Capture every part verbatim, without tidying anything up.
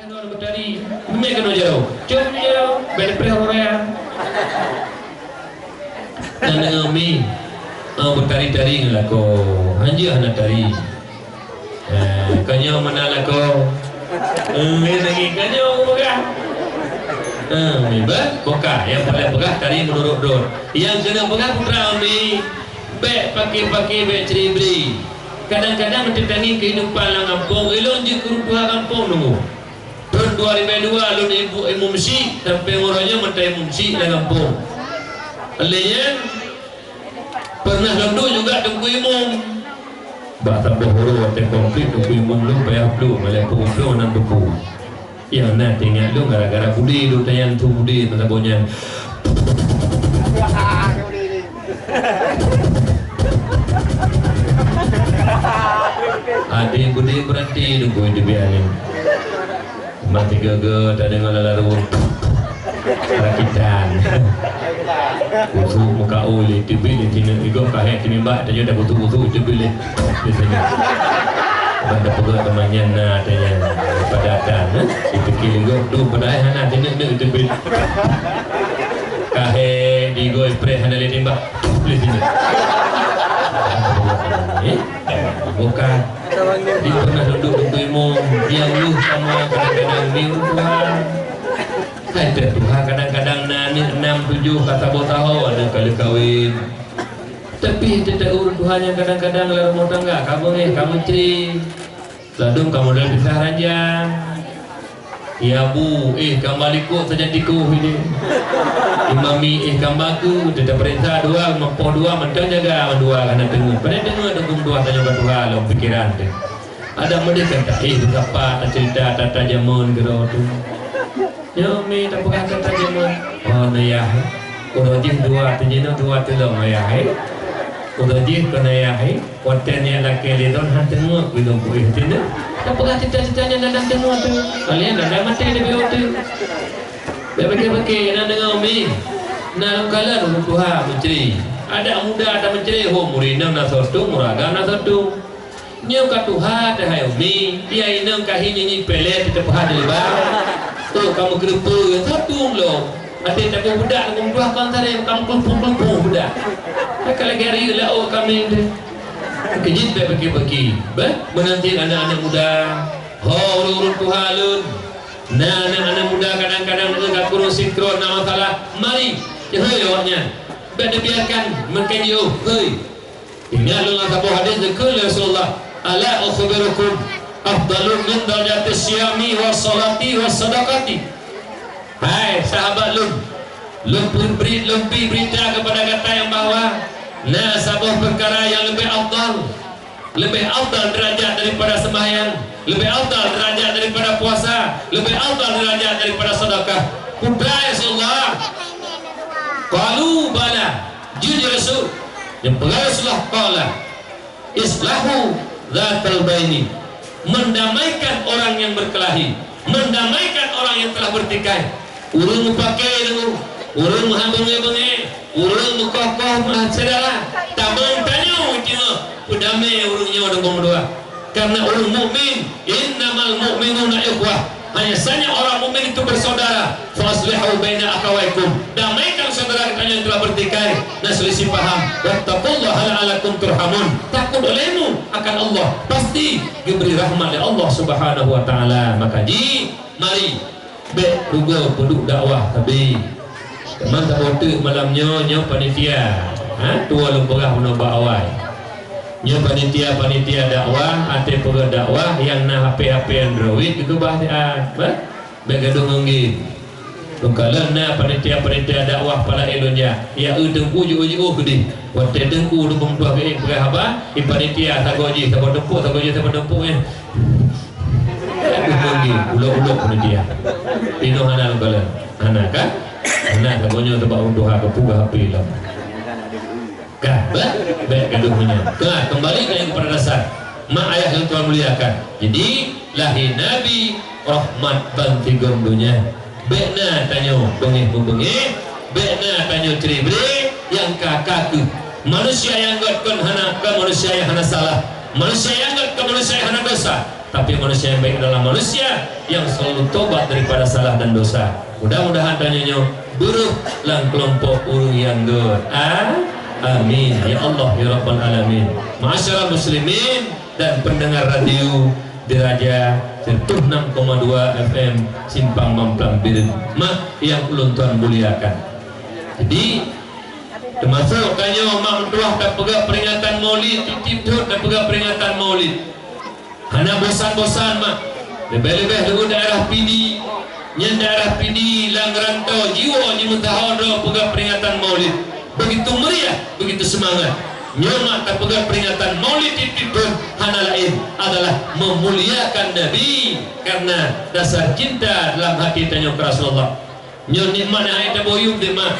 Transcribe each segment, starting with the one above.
Keunoe beutari, mé keunoe jaroe. Cok jaroe, bèk preh ureueng. Aneuk mi, oh, beutari-tari ngon lakoe. Hanjeuet hana tari. Eh, kanyang mana lakoe? Eh, lagèe kanyang peugah. Eh, mi bah, bukan. Nyang paléng peugah tari meunurot droe. Nyang keuneuk peugah putra mi, bèk paké-paké, bèk cri-bri. Kadang-kadang teutangi keuhidupan lam gampông, ilôn jeuet keu ureueng tuha gampông nunggu. Thôn dua ribèe dua lôn ibu imum syik, sampai uroe nyoe mantong imum syik lam gampông. Lheuh nyan, pernah lôn duek juga teungku imum. Bak saboh uroe watèe konflik teungku imum lôn payah plueng, malèe peuet uroe nan teungku. Nyang na teuingat lôn gara-gara budé lôn tanyong su budé masa boh nyan. Adik budi berarti nunggu itu biar ni. Mati gaga tak dengar lalu rakitan. Kusuk muka uli tibili sini igok kahek sini mbak tanya dah kusuk-kusuk tibili di sini. Pada pegang temannya na tanya pada datang. Dipikir igok tu pada hana sini tu tibili. Kahé digoi preh hana lé timbak. Boleh sini. Eh? Bukan. Di pernah duduk di imum, yang lu sama kadang-kadang ni ureueng tuha. Hai teuh tuha kadang-kadang na aneuk enam tujuh ka saboh tahun aneuk ka lheueh kawin. Tapi teuh ureueng tuha nyang kadang-kadang lam rumah tangga ka beungéh, ka meucre. Ladôm ka model pisah ranjang. Ya bu, eh, kamba likot sajan tikoh ini. Imami, eh, kamba ku, teuta peurintah dua, mempoh dua, mantong jaga mandua hana teungeut. Padahai teungeut dukung dua tanyoe ka tuha lom pikiran teuh. Ada meudeh kan tak, eh, beusapa tacerita tata jameun keudroe tu. Nyoe mi tapeugah tata jameun. Oh, neuyah. Uroe jih dua teujinoe dua teulông ayah, eh. Uroe jih kon ayah, eh. Watèe nyan lakèe lé lôn han teungeut bilong kuéh teuh. Tapeugah cita-cita nyan dan teungeut teuh. Kalian dah maté di biôh teuh. Bèk pike-pike na deungoe mi. Na lôn kalon ureueng tuha meucre. Adak muda ata meucre ho murit inong na soe tu, muragam na soe tu. Nyoe ka tuha teuh hai umi, ya inong ka hi nyanyi pelét teupeuhah di leubang. Oh, kamoe keureupeue, soe tu lom. Até taboh beudak lam tuha kon saré, kamoe keulupung-keulupung beudak. Ka lagèe ari laôt kambing teuh. Keujeuet bèk bagi-bagi. Beh, meunan cit aneuk-aneuk muda. Ho, ureueng-ureueng tuha lôn. Na aneuk-aneuk muda kadang-kadang neu ka kureueng sinkron na masalah. Mari, jeuhôi awaknyan. Bèk neubiarkan meukeujeuh, hôi. Ingat lôn lam saboh hadis geukheun lé Rasulullah, "Ala ukhbirukum afdalu min darajati siyami wa salati wa sadaqati?" Hai sahabat lôn, lôn peureubri-, lôn bri beurita keupada gata nyang bahwa na saboh peukara nyang leubeh afdal, leubeh afdal deurajat daripada seumayang, leubeh afdal deurajat daripada puasa, leubeh afdal deurajat daripada sedekah. Peue ya Rasulullah? Qalu bala. Jeuet ya Rasul. Nyang peugah Rasulullah qala, "Islahu dzatal baini." Mendamaikan orang yang berkelahi, mendamaikan orang yang telah bertikai. Ureueng meupaké deungon, ureueng meuha beungéh-beungéh, ureueng meukoh-koh meuha syedara. Tamong tanyoe teungoh peudamé ureueng nyoe deungon dua. Karena ureueng mukmin, "Innamal mu'minuna ikhwah." Hanya saja orang mukmin itu bersaudara. "Fa aslihu baina akhawaikum." Damaikan saudara kita yang telah bertikai dan selisih paham. "Wattaqullaha la'allakum turhamun." Takut olehmu akan Allah, pasti diberi rahmat oleh Allah Subhanahu wa taala. Maka ji, mari Bèk rugoe peuduek dakwah sabe. Teuma saboh teuk malam nyoe, nyoe panitia. Ha, tuwoe lôn peugah bunoe bak awai. Nyoe panitia-panitia dakwah, até peugah dakwah nyang na H P-H P Android geukeubah siat. Bah, bèk gadoh ngon game. Lôn kalon na panitia-panitia dakwah pala ilôn jak. Ya eu teungku jiôh-jiôh keudeh. Watèe teungku lôn peugah keu ék peugah haba, di panitia sagoe jih, saboh tumpuk, sagoe jih, saboh tumpuk nyan. Aduh, manggil, ulok-ulok panitia. Pinoh hana lom kalon. Hana kan? Hana, saboh nyoe teubak ureueng tuha keupeugah H P lom. Kah, bèk, bèk gadoh meunyoe. Kah, kembali lagi kepada dasar. Mak ayah yang Tuhan muliakan. Jadi, lahé Nabi, rahmat ban sigom donya. Bèk na tanyoe beungéh-meubeungéh, bèk na tanyoe cre-bre nyang ka-ka keuh. Manusia nyang göt kon hana, kon manusia nyang hana salah. Manusia nyang göt kon manusia nyang hana dosa. Tapi manusia yang baik adalah manusia yang selalu tobat daripada salah dan dosa. Mudah-mudahan tanyoe nyoe beureuh lam keulompok ureuëng nyang göt. A-, amin. Ya Allah, ya Rabbal Alamin. Ma'asyiral muslimin dan pendengar radio Diraja seratus enam koma dua F M Simpang Mamplam Bireuen. Mak yang ulôn tuan muliakan. Jadi, teumasok tanyoe mak meutuah tapeugah peringatan Maulid, tiep-tiep thon tapeugah peringatan Maulid. Hana bosan-bosan mak. Leubeh-leubeh di daerah Pidie, nyan daerah Pidie lam rantau jiwoe jimeusaho droe peugah peringatan Maulid. Begitu meriah, begitu semangat. Nyoe mak tapeugah peringatan Maulid tiep-tiep thon hana laén adalah memuliakan Nabi karena dasar cinta dalam hati tanyoe keu Rasulullah. Nyoe nikmat nyang hai taboh yuem deh mak.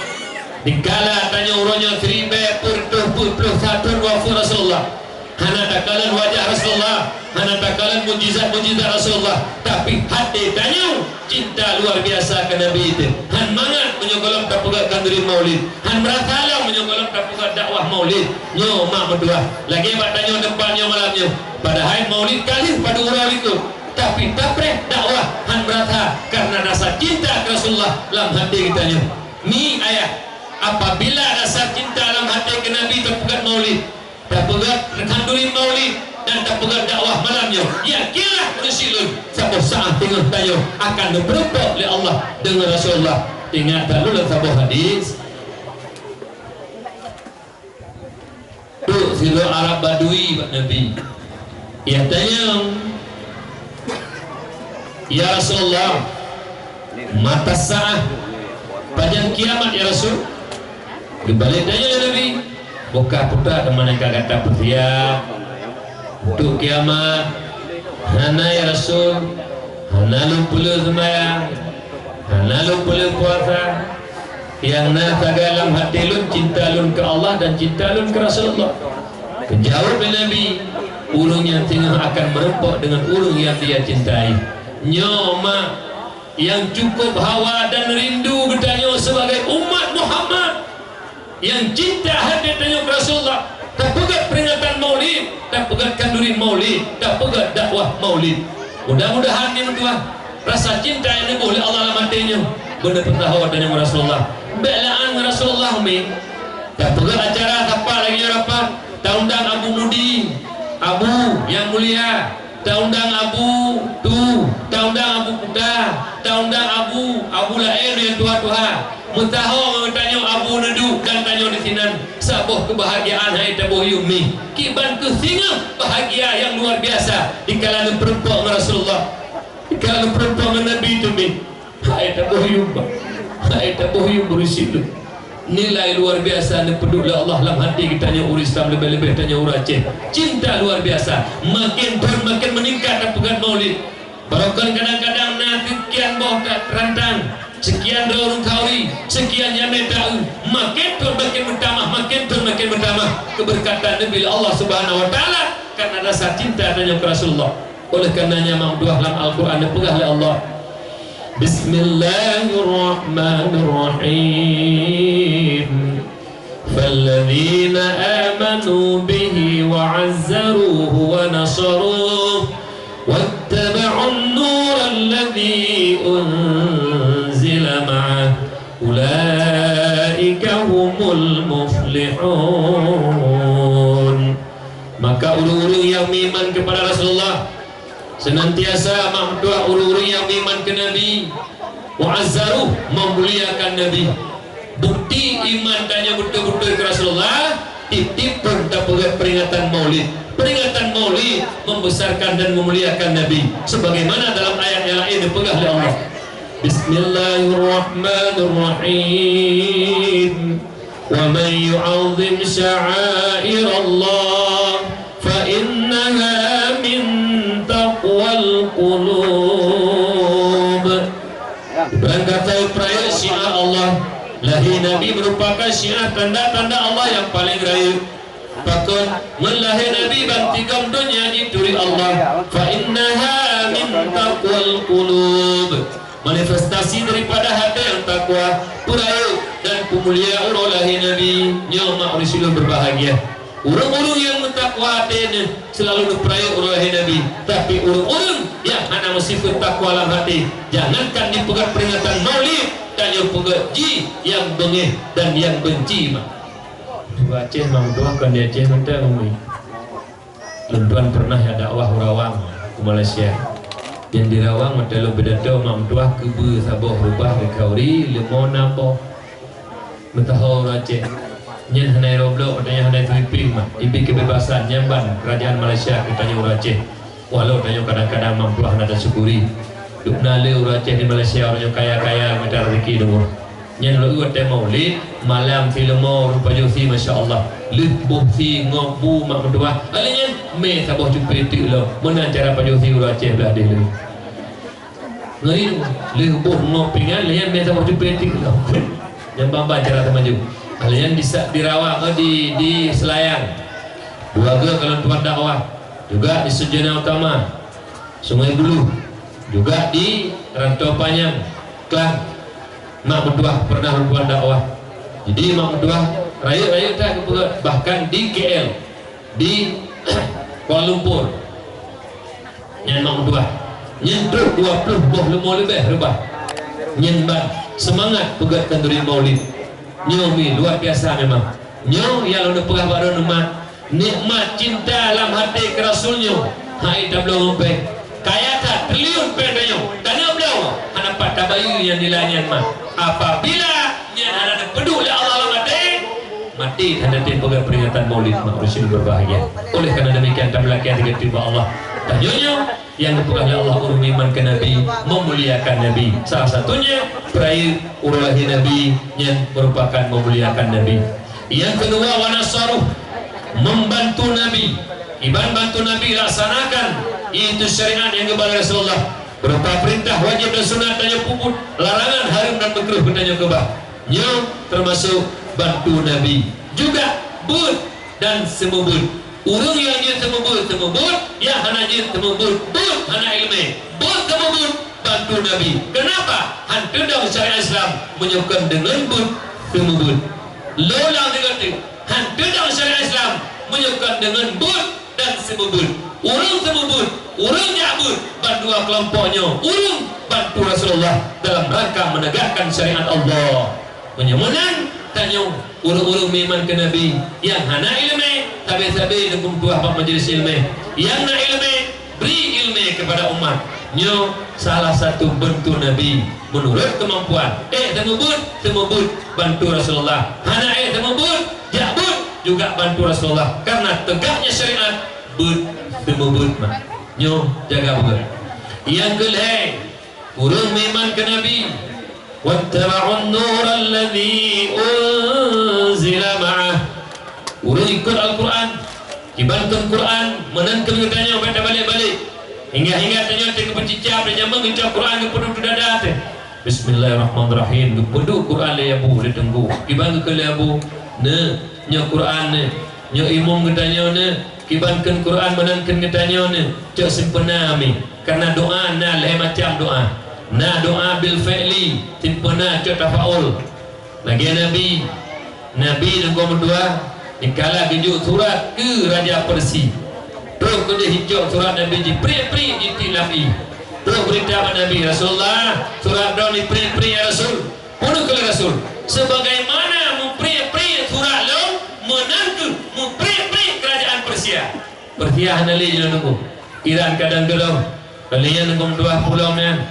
Dikala tanyoe uroe nyoe siribèe peuet reutôh peuet ploh sa thon wafeuet Rasulullah, hana takalon wajah Rasulullah, hana takalon mukjizat-mukjizat Rasulullah, tapi hati tanyoe cinta luar biasa keu Nabi teuh. Han mangat meunyoe gohlom tapeugah khanduri Maulid, han meurasa lom meunyoe gohlom tapeugah dakwah Maulid. Nyoe mak meutuah. Lagèe bak tanyoe teumpat nyoe malam nyoe. Padahai Maulid ka lheueh padub uroe likôt. Tapi tapreh dakwah han meurasa karena rasa cinta keu Rasulullah lam hati geutanyoe. Mi ayah, apabila rasa cinta lam hati keu Nabi tapeugah Maulid, tapeugah khanduri Maulid dan tapeugah dakwah malam nyoe, yakinlah ureuëng syiek lôn, saboh saát teungoh tanyoe akan neupeurumpok lé Allah deungon Rasulullah. Ingat that lôn lam saboh hadis. Trok sidroe Arab Badui bak Nabi. Ia tanyong, "Ya Rasulullah, mata saah? Pajan kiamat, ya Rasul?" Geubalek tanyong lé Nabi, "Boh ka peugah teuma nyang ka gata peusiab. Trok kiamat, hana, ya Rasul, hana lôn peuleueh seumayang, hana lôn peuleueh puasa. Nyang na sagai lam hati lôn cinta lôn keu Allah dan cinta lôn keu Rasulullah." Geujaweueb lé Nabi, "Ureuëng nyang singoh akan meurumpok deungon ureuëng nyang dia cintai." Nyoe mak nyang cukup hawa dan rindu geutanyoe sibagai umat Muhammad. Nyang cinta hati tanyoe keu Rasulullah, tapeugah peringatan Maulid, tapeugah khanduri Maulid, tapeugah dakwah Maulid. Mudah-mudahan nyoe meutuah rasa cinta nyang neuboh lé Allah lam até nyoe beuneuh peusaho tanyoe ngon Rasulullah. Bék la'an ngon Rasulullah, mi. Tapeugah acara sapat lagèe nyoe rapat, taundang Abu Mudi, Abu nyang mulia, taundang Abu Tu, taundang Abu Kuta, taundang Abu, Abu laén nyang tuha-tuha. Meusaho ngon tanyoe Abu neuduek dan tanyoe disinan. Saboh keubahgiaan hai taboh yuem mi. Kiban keuh singoh bahgia nyang luar biasa dikala neupeurumpok ngon Rasulullah, dikala neupeurumpok ngon Nabi teuh mi. Hai taboh yuem, hai taboh yuem beureusi lôn. Nilai luar biasa neupeuduek lé Allah lam hati geutanyoe ureuëng Islam, leubeh-leubeh tanyoe ureuëng Aceh. Cinta luar biasa. Makin thon makin meuningkat tapeugah Maulid. Barokon kadang-kadang na seukian boh rantang, seukian droe ureuëng khauri, seukian jamé taeu, makin thon makin meutamah, makin thon makin meutamah keubeureukat neubri lé Allah Subhanahu wa Taala karena rasa cinta tanyoe keu Rasulullah. Oleh karenanya mak meutuah lam Al-Quran neupeugah lé Allah, "Bismillahirrahmanirrahim. Falladzina amanu bihi wa azzaruhu wa nasaruh wattaba'un nural ladzi unzila ma'ah ulaika humul muflihun." Maka ureuëng-ureuëng nyang meuiman keupada Rasulullah, seunantiasa mak meutuah ureuëng-ureuëng nyang meuiman keu Nabi, wa azzaruh, meumuliakan Nabi. Bukti iman tanyoe beutôi-beutôi keu Rasulullah, tiep-tiep thon tapeugah peringatan Maulid. Peringatan Maulid membesarkan dan memuliakan Nabi, sebagaimana dalam ayat nyang laén dipeugah lé Allah, "Bismillahirrahmanirrahim. Wa man yu'azzim sya'airallah fa innaha min taqwal qulub." Barangkatai peurayeuk syiar Allah, lahé Nabi meurupakan syiar tanda-tanda Allah nyang paleng rayeuk. Pakon? Ngon lahé Nabi ban tigom donya jituri Allah. Fa innaha min taqwal qulub. Manifestasi daripada hati nyang takwa, peurayeuk dan peumulia uroe lahé Nabi. Nyoe mak ureuëng sidroe beubahgia. Ureuëng-ureuëng nyang meutakwa até nyan seulalu neupeurayeuk uroe lahé Nabi, tapi ureuëng-ureuëng nyang hana meusifeuet takwa lam até, jangankan jipeugét peuringatan Maulid, tanyoe peugét jih nyang beungéh dan nyang beunci mah. Di Aceh mah meutuah kon di Aceh mantong, Umi. Lôn tuan pernah ya dakwah u Rawang, u Malaysia. Nyang di Rawang meuteulôn pidato mak meutuah keubeue saboh reubah di khauri leumo na boh. Meuteumé ureuëng Aceh. Nyan hana iroblok, watée nyan hana ituipih mah. Ibi keubebasan nyan ban keurajeuen Malaysia keu tanyoe ureuëng Aceh. Walau tanyoe kadang-kadang mak meutuah hana tasyukuri. Dubna le ureuëng Aceh di Malaysia, ureuëng nyoe kaya-kaya mita rezeki dua. Nyan lôn watée Maulid, malam si leumo rupa josi, masya Allah. Lheueh boh si ngok bu mak meutuah. Alai nyan mé saboh cupé teuk lom. Meunan cara pajoh si ureuëng Aceh blah deh lé. Ngeri, lheueh boh ngok pingan, lheueh nyan mé saboh cupé teuk lom. Nyan ban-ban cara teumaju. Alai nyan di sa-, di Rawang, oh, di, di Selayang. Dua geu kalon tuan dakwah. Juga di Sujana Utama. Sungai Buloh, juga di Rantau Panyang, Klang, mak meutuah pernah meutuan dakwah. Jadi mak meutuah rayeuk-rayeuk that geupeugét, bahkan di K L, di Kuala Lumpur. Nyan mak meutuah. Nyan trok dua ploh boh leumo leubeh reubah. Nyan ban seumangat peugét khanduri Maulid. Nyoe mi luar biasa memang. Nyoe nyang lôn peugah bak droeneuh mat, nikmat cinta lam até keu Rasul nyoe hai tabloe ngon péng. Kaya that triliun péng tanyoe, tanyoe bloe hana pat tabayeue nyang nilai nyan mat. Apabila nyan hana neupeuduek lé Allah lam até, maté hana tem peugah peringatan Maulid mak muslim berbahagia. Oleh karena demikian, tameulakée tiga tiba Allah. Tanyoe nyoe nyang geupeugah lé Allah ureuëng meuiman keu Nabi, meumuliakan Nabi. Salah satunya peurayeuk uroe lahé Nabi nyan merupakan meumuliakan Nabi. Nyang keudua, wa nasaruh, membantu Nabi. Kiban bantu Nabi laksanakan itu syariat nyang geuba lé Rasulullah. Berupa perintah wajib dan sunat tanyoe peubuet, larangan haram dan makruh tanyoe keubah. Nyoe teumasok bantu Nabi. Juga beuet dan seumeubeuet. Ureuëng nyang jeuet seumeubeuet, seumeubeuet, nyang hana jeuet seumeubeuet, beuet hana iéleumé, beuet seumeubeuet bantu Nabi. Keunapa? Han teudong syariat Islam meunyoe kon deungon beuet seumeubeuet. Lôn ulang sigoe teuk, han teudong syariat Islam meunyoe kon deungon beuet dan seumeubeuet. Ureuëng seumeubeuet, ureuëng jak beuet, bandua keulompok nyoe ureuëng bantu Rasulullah dalam rangka menegakkan syariat Allah. Meunyoe meunan, tanyoe ureuëng-ureuëng meuiman keu Nabi nyang hana iéleumé, sabe-sabe neupeumeutuah bak majelis iéleumé. Nyang na iéleumé, bri iéleumé keupada umat. Nyoe salah satu bantu Nabi meunurot keumampuan. Ék seumeubeuet, seumeubeuet bantu Rasulullah. Hana ék seumeubeuet, jak beuet juga bantu Rasulullah. Karena tegaknya syariat, beuet seumeubeuet mak. Nyoe jaga beuet. Nyang keulhée, ureuëng meuiman keu Nabi, "Wattaba'un nural ladzi unzila ma'ah." Ureuëng ikot Al-Quran, kiban kheun Quran, meunan kheun geutanyoe bak tabalek-balek. Hingga-hingga tanyoe teuka beucicab dan jamén geucok Quran geupeuduek dada teuh. Bismillahirrahmanirrahim. Geupeuduek Quran lé Abu, lé Teungku. Kiban geukheun lé Abu, "Neu, nyoe Quran neu, nyoe imum geutanyoe neu." Kiban kheun Quran meunan kheun geutanyoe neu, cok sempena mi. Karena doa na lhée macam doa. Na doa bil fi'li, sempena cok tafaul. Lagée Nabi, Nabi nyang geumeudua, dikala geujok surat keu Raja Persi. Troh keudeh jicok surat Nabi jipriek-priek jitiek lam ié. Troh beurita bak Nabi, "Rasulullah, surat droe jipriek-priek ya Rasul." Peue kheun Rasul, "Sebagaimana mupriek-priek surat lôn, meunan kheueh mupriek-priek keurajeuen Persia." Persia hana lé jinoe teungku. Iran kadang keudroe, kalian teungku dua puluh nyan.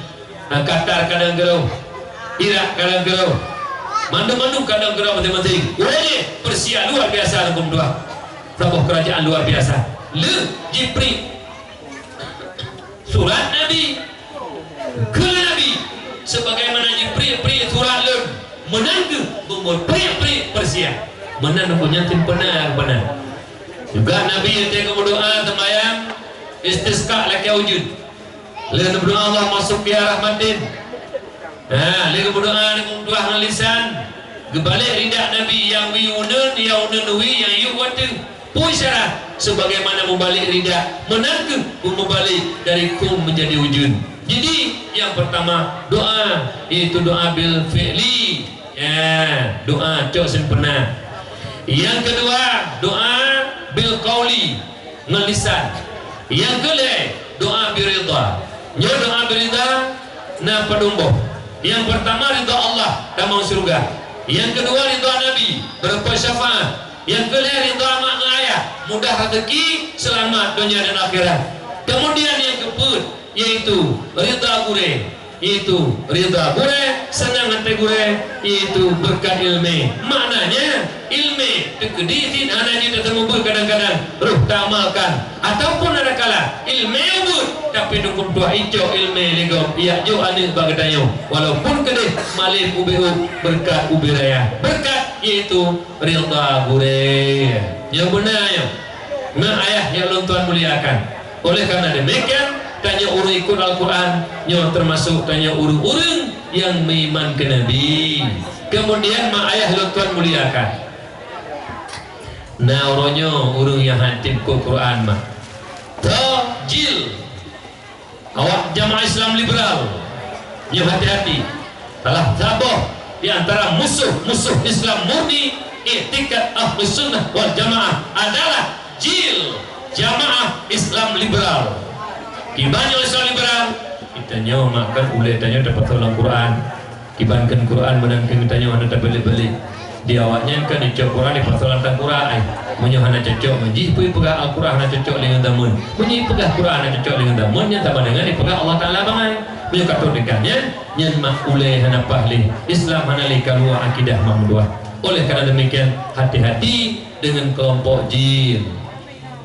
Nah, Qatar kadang keudroe. Irak kadang keudroe. Mandum-mandum kadang keudroe maséng-maséng. Uroe jih Persia luar biasa teungku dua. Saboh keurajeuen luar biasa. Lheueh jipriek surat Nabi, keu Nabi, "Sebagaimana jipriek-priek surat lôn, meunan kheueh beumeupriek-priek Persia." Meunan nyan sempena, beuna. Juga Nabi watée geumeudoa seumayang istisqa lakée ujeuen. Lheueh neumeudoa, "Allahumma suqqiya rahmatin." Nah, lheueh geumeudoa, neumeudoa ngon lisan. Geubalek ridak Nabi nyang wie uneuen, nyang uneuen wie, nyang yub watée. Peue isyarat? Sebagaimana mubalek ridak, meunan kheueh beumeubalek dari khum menjadi ujeuen. Jadi, nyang pertama, doa, yaitu doa bil fi'li. Ya, doa cok sempena. Nyang keudua, doa Bil qauli, ngon lisan. Nyang keu lhèe, doa biridha. Nyoe doa biridha na padum boh. Nyang peurtama ridha Allah, tamong syeuruga. Nyang keudua ridha Nabi, beureumpok syafaat. Nyang keu lhèe ridha mak ngon ayah, mudah raseuki, seulamat donya dan akhirat. Keumudian nyang keupeuet, yaitu ridha gurèe, yaitu ridha gurèe, seunang até gurèe, yaitu beureukat ileumèe. Maknanya, ileumèe teukeudi cit hana jeuet tateumeubeue kadang-kadang, roh taamalkan. Ataupun adakala ileumèe ubeuet, tapi dukon tuha icok ileumèe lé gob, ijak jok aneuk bak geutanyoe. Walaupun keudeh malém ubé-ub, beureukat ubé raya. Beureukat, yaitu ridha gurèe. Nyang beuna nyoe. Mak ayah nyang lôn tuan muliakan. Oleh karena demikian, tanyoe ureueng ikot Al-Quran, nyoe teumasok tanyoe ureueng-ureueng nyang meuiman keu Nabi. Keumudian mak ayah lôn tuan muliakan. Na uroe nyoe ureueng nyang han tem ikot Quran mak. Tho jil. Awak jamaah Islam liberal, nyoe hati-hati. Salah saboh di antara musoh-musoh Islam murni, iktikad Ahlus Sunnah wal Jamaah adalah jil jamaah Islam liberal. Kiban nyoe Islam liberal, geutanyoe mak kan ulèe tanyoe tapasoe lam Quran. Kiban kheun Quran meunan kheun geutanyoe hana tabalik-balik. Di awaknyan kan icok Quran ipasoe lam tangkura ai. Meunyoe hana cocok ngon jih, peue ipeugah Al-Quran hana cocok lé ngon zameun. Meunyoe ipeugah Quran hana cocok lé ngon zameun, nyan sama dengan ipeugah Allah Taala bangai. Meunyoe ka trok tingkat nyan, nyan mak ulèe hana paih lé. Islam hana lé kaluwa akidah mak meutuah. Oleh karena demikian, hati-hati dengan kelompok jin.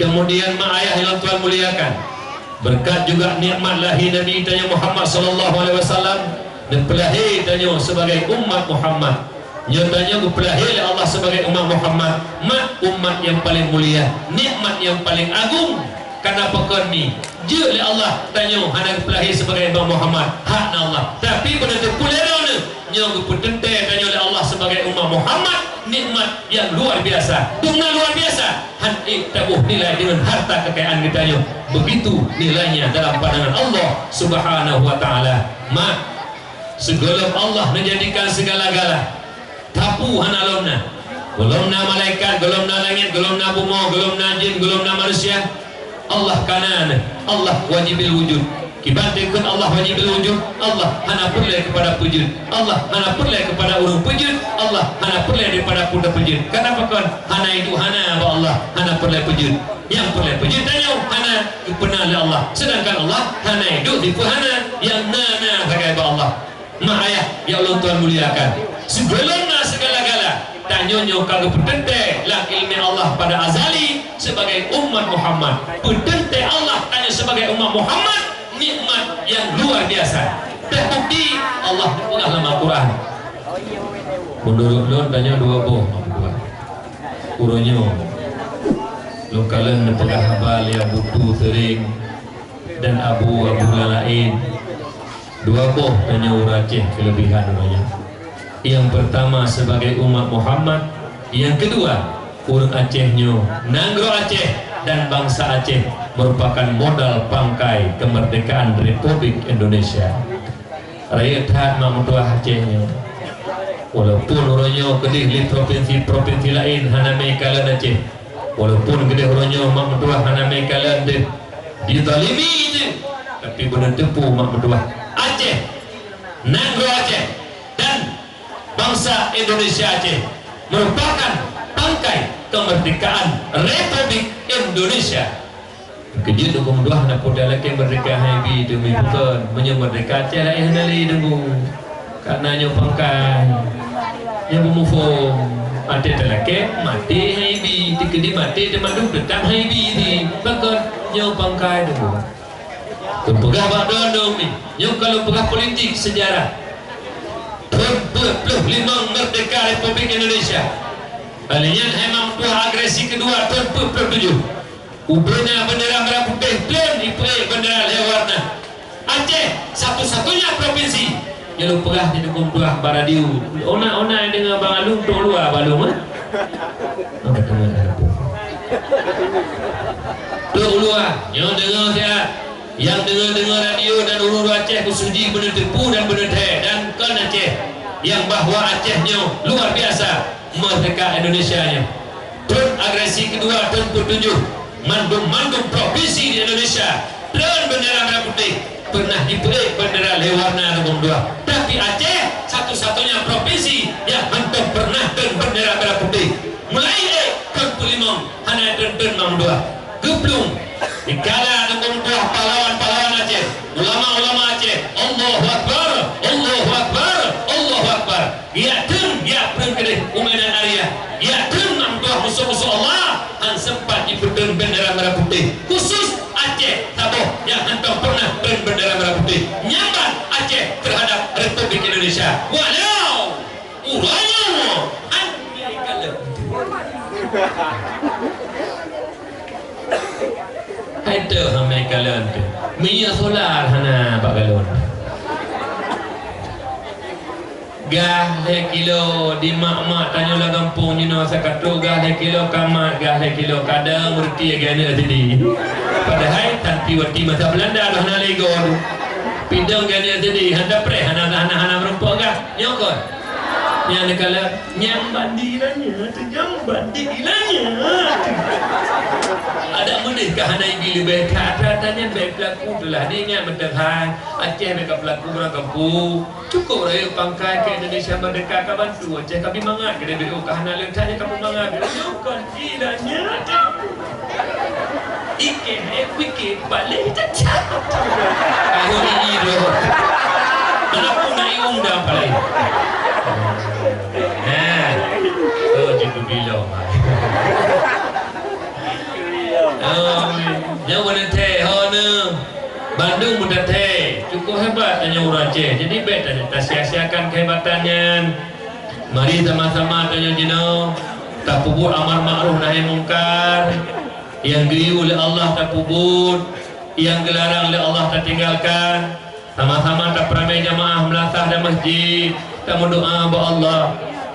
Kemudian mak ayah nyang tuan muliakan, berkat juga nikmat lahé Nabi tanyoe Muhammad sallallahu alaihi wasallam, neupeulahé tanyoe sebagai umat Muhammad. Nyoe tanyoe geupeulahé lé Allah sebagai umat Muhammad, mak umat nyang paleng mulia, nikmat nyang paleng agong. Karena pakon mi, jeuet lé Allah tanyoe hana geupeulahé sebagai umat Muhammad, hak na Allah. Tapi beuneuteupeu lé droeneuh, nyoe geupeuteuntèe tanyoe lé Allah sebagai umat Muhammad, nikmat nyang luar biasa. Dum na luar biasa, han ék taboh nilai deungon harta kekayaan geutanyoe. Begitu nilainya dalam pandangan Allah Subhanahu wa Taala. Mak, sigohlom Allah menjadikan segala-gala, tapeue hana lom na. Gohlom na malaikat, gohlom na langét, gohlom na bumoe, gohlom na jén, gohlom na manusia. Allah ka na, Allah wajibul wujud. Kiban teukheun Allah wajibul wujud, Allah hana peureulèe keupada peujeuet. Allah hana peureulèe keupada ureueng peujeuet, Allah hana peureulèe daripada peue teupeujeuet. Kenapa kon? Hana iduek hana bak Allah, hana peureulèe peujeuet. Nyang peureulèe peujeuet tanyoe hana geupeuna lé Allah, seudangkan Allah hana iduek dipeuhana, nyang na na sagai bak Allah. Mak ayah nyang ulôn tuan muliakan, sigohlom na segala-gala, tanyoe nyoe ka geupeuteuntèe lam ileumèe Allah pada azali sebagai umat Muhammad. Peuteuntèe Allah tanyoe sebagai umat Muhammad nikmat nyang luar biasa. Teubukti Allah geupeugah lam Al-Quran. Meunurot lôn tanyoe dua boh mak meutuah. Uroe nyoe lôn kalon neupeugah haba lé Abu Tu Seuring dan abu-abu laén. Dua boh tanyoe ureueng Aceh keulebihan uroe nyoe. Nyang peurtama sebagai umat Muhammad, nyang keudua ureueng Aceh nyoe, nanggroe Aceh dan bansa Aceh merupakan modal pangkai kemerdekaan Republik Indonesia. Rayeuk that mak meutuah Aceh nyoe. Walaupun uroe nyoe keudeh lé propinsi-propinsi laén hana mé kalon Aceh, walaupun keudeh uroe nyoe mak meutuah hana mé kalon deuh, dizalimi deuh, tapi beuneuteupeu mak meutuah Aceh, nanggroe Aceh, dan bansa Indonesia Aceh merupakan pangkai kemerdekaan Republik Indonesia. Keujeuet Teungku meutuah na peue talakée meurdeka hai bi teumi bukon. Meunyoe meurdeka Aceh laén hana lé Teungku. Karena nyoe pangkai. Nyoe beumuphom. Até talakée maté hai bi, teukeudi maté teuma dum teutap hai bi di. Pakon nyoe pangkai Teungku. Teupeugah bak droeneuh mi, nyoe ka lôn peugah politik sejarah. Thon peuet ploh limong meurdeka Republik Indonesia. Lheueh nyan hai meutuah agresi keudua thon peuet ploh tujoh. Ubena bendera merah putih, trön ipeuék bendera lhée warna. Aceh satu-satunya provinsi nyang lôn peugah di Teungku meutuah bak radio. Ona-ona deungoe bang alun trok luwa bak lôn, eh? Trok luwa, nyoe deungoe siat. Nyang deungoe-deungoe radio dan ureuëng Aceh khusos jih beuneuteupeu dan beuneuthée dan kon Aceh nyang bahwa Aceh nyoe luar biasa meurdeka Indonesia nyoe. Thon agresi keudua, thon peutujoh, mandum-mandum propinsi di Indonesia treun bendera merah putih, pernah jipeuék bendera lé warna Teungku Meutuah. Tapi Aceh satu-satunya propinsi nyang hantom pernah treun bendera merah putih. Mulai ék thon peulimong hana treun-treun Mak Meutuah. Geuplueng dikala Teungku Meutuah pahlawan-pahlawan Aceh, ulama-ulama Aceh, Allahu Akbar, Allahu Akbar, Allahu Akbar. Geujak treun, geujak treun keudeh u Medan Area. Geujak treun Mak Meutuah musoh-musoh Allah, han sempat jipeutreun bendera merah putih. Khusus Aceh saboh nyang hantom pernah treun bendera merah putih. Nyan ban Aceh terhadap Republik Indonesia. Walau uroe nyoe han Hai teuh hamai kalon teuh. Minyeuk solar hana bak galon. Gah lhèe kilo di mak-mak tanyoe lam gampông jinoe sakato, gah lhèe kilo kamat, gah lhèe kilo kadang meureuti geuneuk sidi. Padahai santriwati masa Belanda dah hana lé goe. Pidong geuneuk sidi, hana preh, hana, hana, hana meurumpok gah. Nyoe kon. Nyang neukalon, nyang bandi nanya, tu nyang bandi nanya. Adak meudeh ka hana ibi leubeh that, that, that nyan bèk peulaku tu lah. Ni ingat meuteugah, Aceh meuka peulaku ureueng kampung. Cukup rayeuk pangkai keu Indonesia merdeka ka bantu Aceh ka bi mangat, keu D B O ka hana leuet that nyan ka beumangat. Nyoe kon. Ilanya ikeh, eh, pikir balik cacat. Ayo ini loh. Mana pun nak undang paling. Eh, oh, jitu bilo. Oh, nyoe mana teh, ho ne. Bandum muda teh. Cukup hebat tanyoe ureueng Aceh. Jadi bèk ta-, tasia-siakan kehebatan nyan. Mari sama-sama tanyoe jinoe tapeubuet amar ma'ruf nahi mungkar, nyang geuyue lé Allah tapeubuet, nyang geularang lé Allah tatinggalkan. Sama-sama tapeuramé jamaah meulasah dan masjid, tameudoa bak Allah.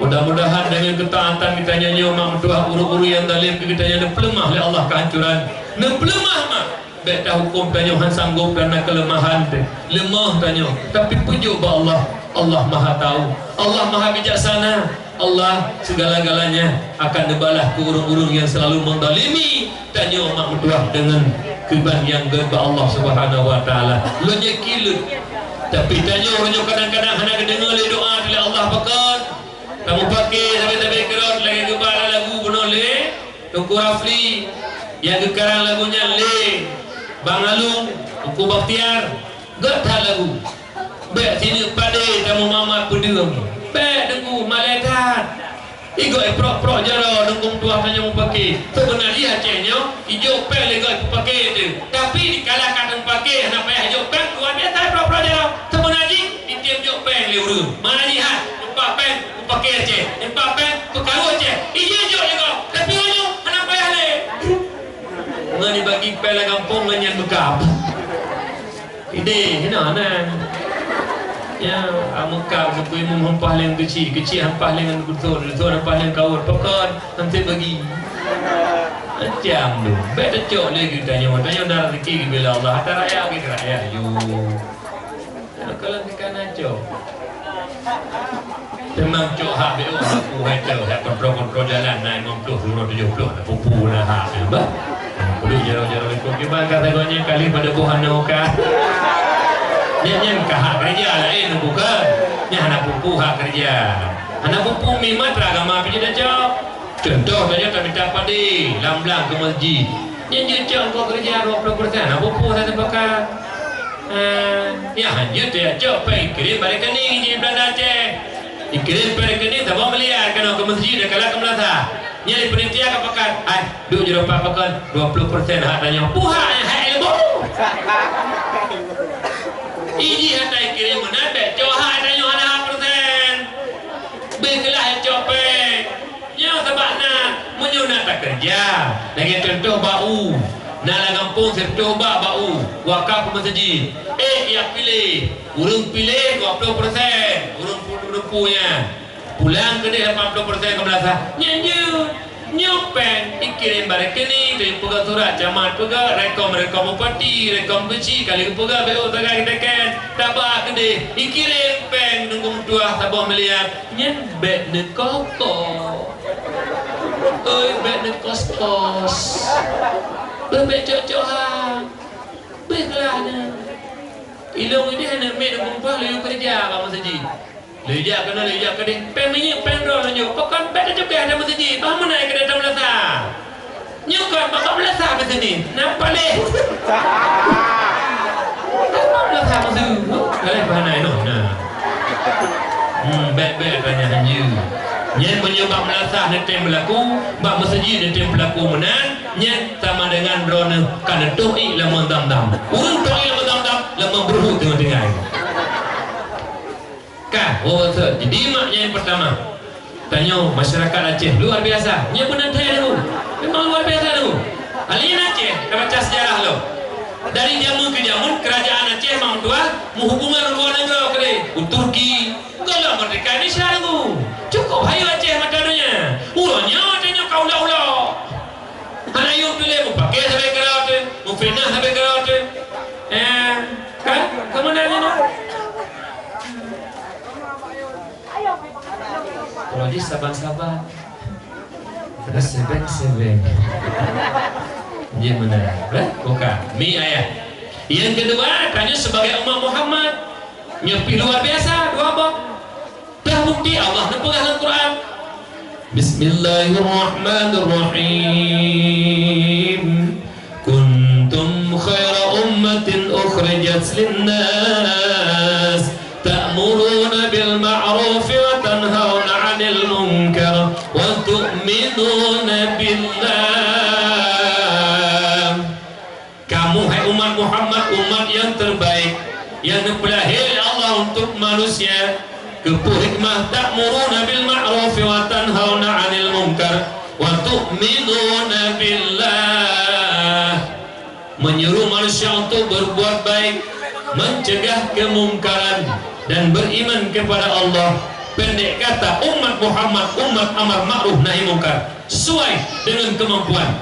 Mudah-mudahan deungon keutaatan geutanyoe nyoe mak meutuah ureueng-ureueng nyang zalim keu geutanyoe neupeuleumah lé Allah keuhancuran. Neupeuleumah mak Bèk tahukôm tanyoe han sanggôp kareuna keuleumahan teuh, leumoh tanyoe, tapi peujok bak Allah. Allah Maha Tahu, Allah Maha Bijaksana, Allah segala-galanya akan neubalah keu ureueng-ureueng nyang seulalu meuzalimi tanyoe mak meutuah deungon keuban nyang gèt bak Allah Subhanahu wa Taala. Lôn nyoe kileuet, tapi tanyoe uroe nyoe kadang-kadang hana geudeungoe lé doa lé Allah pakon. Tameupaké sabe-sabe keurot lagèe geuba lagu bunoe lé Teungku Rafli, nyang geukarang lagu nyan lé Bang Alung, Teungku Bakhtiar, gèt that lagu. Bèk sineuk padé tameumamat peudeueng. Bèk Teungku, malèe that. Igoe prok-prok jaroe Teungku meutuah tanyoe meupaké. Seubeuna jih Aceh nyoe, ijok péng lé goe peupaké teuh. Tapi dikala ka teumeupaké hana payah ijok péng, luar biasa prok-prok jaroe. Seubeuna jih, Item jok péng lé ureueng. Mana jihat? Empat péng, peupaké Aceh. Empat péng, peukaru Aceh. Ijok jok lé gob. Tapi uroe nyoe, hana payah lé. Ngon ibagi péng lam gampông ngon nyan beukab. Idéh, hina na. Ya, ameukab, meukui mum hampah lé keuchik, keuchik hampah lé ngon geuthon, geuthon hampah lé kawot. Pakon, hanté bagi. Macam tu. Bèk teucok lé geutanyoe. Tanyoe na rezeki geubela Allah. Ata rakyat bagi rakyat. Yo. Kalau kita na cok. Memang cok hak B O aku hai cok, hak kontrol-kontrol jalan na lima puluh, dua puluh tujuh puluh, na pupu na hak, ya, bah. Kudu jaro-jaro ikut kiban kata gua nyan kali pada buah na ka. Nyan, nyan ka hak kerja lain bukan. Nyan hana pupu hak kerja. Hana pupu memang teragama pi dah cok. Contoh tanyoe tamita padé lam blang keu masjid. Nyan jeuet cok keu keureuja dua ploh persen, hana peue-peue hana teupakat. Eh, nyan han jeuet teuh cok péng kirém bak rekening di Belanda Aceh. Dikirém péng rekening saboh miliar keunoe keu masjid dan kala keu meulasah. Nyan lé panitia ka pakat, "Ai, duek jaroe pat pakon, dua ploh persen hak tanyoe." Peue hak nyan, hak ilmu. Iji hana ikirém meunan bèk cok hak tanyoe hana hak persen. Beukeulaih cok péng. Nyoe sabab na, meunyoe na takeureuja, lagèe contoh bak u, na lam gampông sireutôh bak bak u, wakaf keu meuseujid. Eh, jak piléh, ureueng piléh dua ploh persen, ureueng pu-, ureueng pu nyan. Pulang keudeh lapan ploh persen keu meulasah. Nyan jeuet. Nyoe péng, ikirém bak rekening, teupeugah surat camat peugah, rekom-rekom bupati, rekom keuchik, kali peugah, B O sagai geuteken, taba keudeh, ikirém péng, nunggu meutuah saboh miliar. Nyan bèk neukoko. Oi, bèk neukos-kos. Bèk, bèk cok-cok ha. Bèk lah na. Ilôn idéh aneuk miet nyang peurempuan laju keureuja bak meuseujid. Laju jak keunoe, laju jak keudéh. Péng minyeuk, péng droe laju. Pakon bèk teucukèh ateueh meuseujid. Bah meunan keudéh tameulasa. Nyoe kon bak meulasa meuseujid. Nampak lé. Bak meulasa meuseujid. Galeh bah na inoe. Nah. Hmm, bèk-bèk tanya hanjeuet. Nyan meunyoe bak meulasa neutem beulaku, bak meuseujid neutem beulaku meunan, nyan sama dengan droeneuh ka neutôh ié lam Zam-Zam. Ureueng tôh ié lam Zam-Zam, lam beuruhu teungoh tinggai. Ka, oh, beutôi. Jadi, mak nyan peurtama. Tanyoe masyarakat Aceh luar biasa. Nyan beuna thèe tu. Memang luar biasa tu. Ahli Aceh, tabaca sejarah lom. Dari jameun keu jameun, kerajaan Aceh Mak Tuah meuhubungan luar nanggroe keudéh. U Turki, gohlom meurdeka Indonesia tu. Cukup hayeue Aceh mata donya. Uroe nyoe tanyoe ka ulok-ulok. Hana yum tu lé, meupaké sabe keurau teuh, meufitnah sabe keurau teuh. Eh, kan? Keumeunan nyoe. Kalau jih saban-saban. Terus sebeng-sebeng. Jih meunan. Eh? Bukan. Mi ayah. Yang kedua, tanyoe sebagai umat Muhammad. Nyoe pih luar biasa, dua boh. Dah bukti Allah neupeugah lam Quran. Bismillahirrahmanirrahim. Kuntum khaira ummatin ukhrijat linnas, ta'muruna bil ma'ruf wa tanhauna 'anil munkar wa tu'minuna billah. Kamu, hai umat Muhammad, umat yang terbaik, yang neupeulahé lé Allah untuk manusia. Keupeue hikmah? Ta'muruna bil ma'ruf wa tanhauna 'anil munkar wa tu'minuna billah. Menyuruh manusia untuk berbuat baik, mencegah kemungkaran, dan beriman kepada Allah. Pendek kata, umat Muhammad, umat amar ma'ruf nahi mungkar, sesuai dengan kemampuan.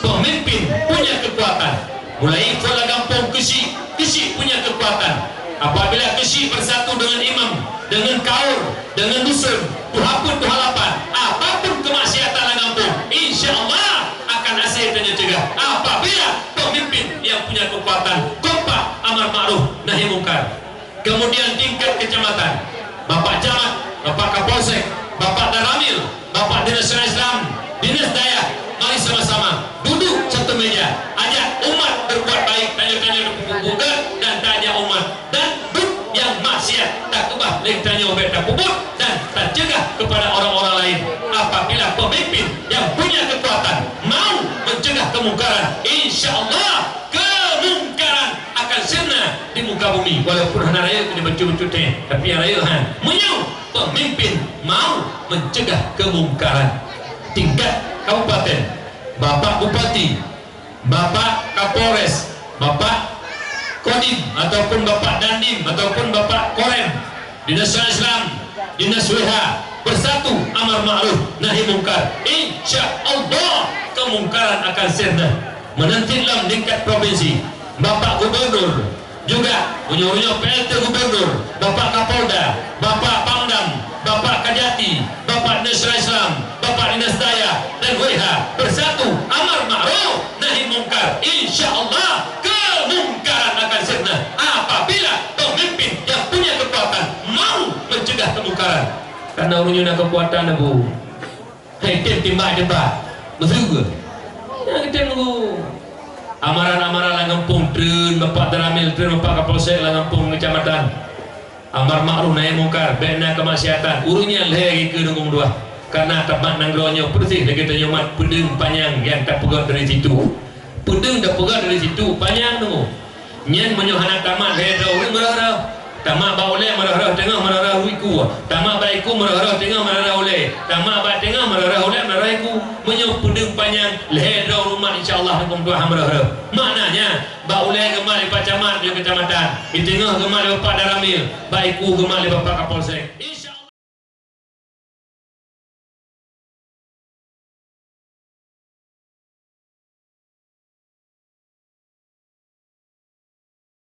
Pemimpin punya kekuatan. Mulai phôn lam gampông keuchik, keuchik punya kekuatan. Apabila keuchik bersatu dengan imam, dengan kaur, dengan dusun, tuha peuet, tuha lapan, apapun kemaksiatan lam gampông, insya Allah akan asé tanyoe cegah. Apabila pemimpin yang punya kekuatan kompak amar ma'ruf nahi mungkar. Kemudian tingkat kecamatan, Bapak Camat, Bapak Kapolsek, Bapak Danramil, Bapak Dinas Syariah Islam, Dinas Dayah, mari sama-sama duduk satu meja. Ajak umat berbuat baik, tanyoe-tanyoe buka dan taajak umat. Dan buet nyang maksiat takeubah lé tanyoe bèk tapeubuet dan tacegah kepada orang-orang lain. Apabila pemimpin yang punya kekuatan mau mencegah kemungkaran, insya Allah kemungkaran akan sirna di muka bumi, walaupun hana rayeuk di bacut-bacut teh, tapi nyang rayeuk han. Meunyoe pemimpin mau mencegah kemungkaran, tingkat kabupaten, Bapak Bupati, Bapak Kapolres, Bapak Kodim, ataupun Bapak Dandim, ataupun Bapak Korem, Dinas Syariah Islam, Dinas W H, bersatu amar ma'ruf nahi mungkar. Insya Allah kemungkaran akan sirna. Meunan cit lam tingkat provinsi, Bapak Gubernur, juga meunyoe-nyoe P L T Gubernur, Bapak Kapolda, Bapak Pangdam, Bapak Kajati, Bapak Dinas Syariah Islam, Bapak Dinas Dayah, dan W H bersatu amar ma'ruf nahi mungkar. Insya Allah kemungkaran akan sirna apabila pemimpin yang punya kekuatan mau mencegah kemungkaran. Karena ureueng nyoe na kekuatan, Bu. Hai, tem timbak-timbak. Beutôi ke? Nyang tem nunggu. Amaran-amaran lam gampông treun, Bapak Danramil treun, Bapak Kapolsek lam gampông kecamatan. Amar ma'ruf nahi mungkar, bèk na keumaksiatan. Ureueng nyan lhèe geukeue nunggu meutuah. Karena teumpat nanggroe nyoe peureuseh lagèe tanyoe mat peudeueng panyang nyang tapeugöt dari situ. Peudeueng tapeugöt dari situ, panyang nunggu. Nyan meunyoe hana tamat lhèe droe ureueng meuröh-röh. Tamat bak ulèe meuröh-röh, teungoh meuröh-röh iku. Tamat bak iku meuröh-röh, teungoh meuröh-röh ulèe. Tamat bak teungoh meuröh-röh ulèe, meuröh-röh iku. Meunyoe peudeueng panyang lhèe droe ureueng mat, insya Allah Teungku meutuah meuröh-röh. Maknanya, bak ulèe geumat lé Pak Camat di kecamatan, di teungoh geumat lé Bapak Danramil, bak iku geumat lé Bapak Kapolsek. Insya